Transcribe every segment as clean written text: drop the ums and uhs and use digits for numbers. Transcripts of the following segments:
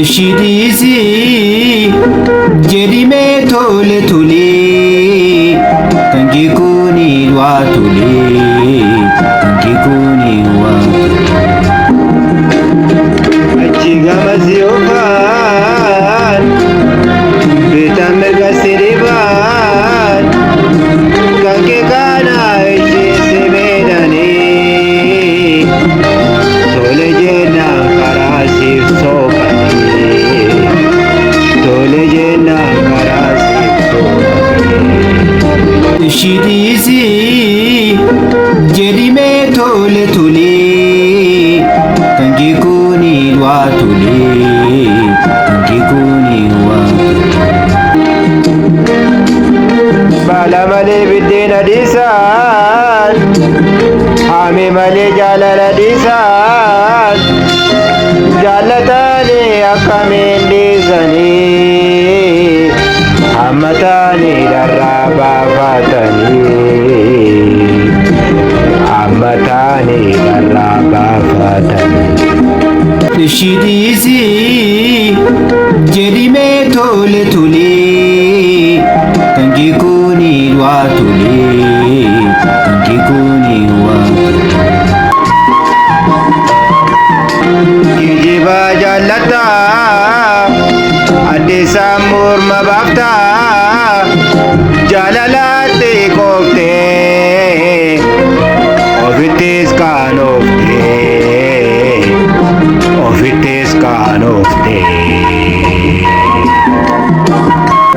Ishii dhiisii jedhimee tole tole kan kikuuni waa tole kan kikuuni waa tole. Achi gama si oofaan, bitaan mirga si dhibaan, kan kee kana ishee si beedanii, tole jennaan karaa siif sooqanii, tole jennaan karaa siif sooqanii. Ishii dhiisii jedhimee tole tole kan kikuuni waa tole kan kikuuni waa tole. Baala malee biddeena dhiisaan, haame malee jaalala dhiisaan, jaallatanii akkamiin dhiisanii, hammataanii dharraa baafatanii, hammataanii dharraa baafatanii. Ishii dhiisii jedhimee tole tole kan kikuuni waa tole kan kikuuni waa tole. Geejjiba jaallataa, addeessaa morma baaftaa, jaalalaatti qooftee, ofittis kaanooftee, ofittis kaanooftee.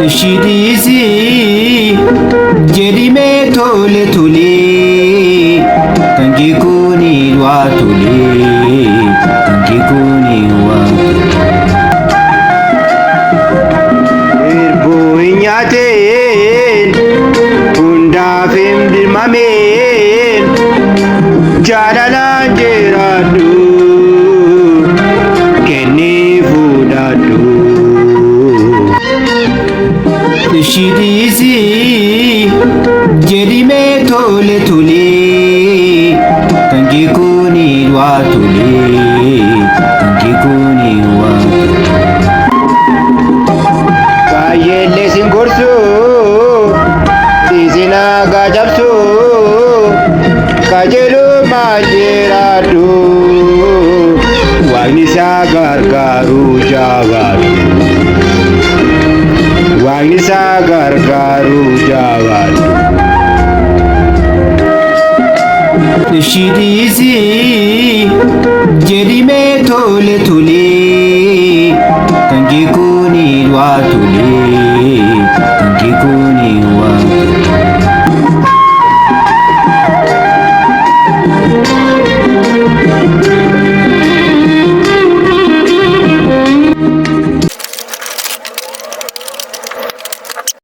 Ishii dhiisii jedhimee tole tole kan kikuuni waa tole kan kikuuni waa tole. Irbuu hin nyaateen, hundaaf hin dirmameen, jaalalaan jiraadhu, kennii fudhadhu. Ishii dhiisii jedhimee tole tole kan kikuuni waa tole kan kikuuni waa tole. Baay'eellee sin gorsu, dhiisin hagaa cabsu, qajeelummaan jiraadhu, Waaqni isaa gargaaru jabaadhu. Waaqni isaa gargaaru jabaadhu. Ishii dhiisii jedhimee tole tole kan kikuuni waa tole kan kikuuni.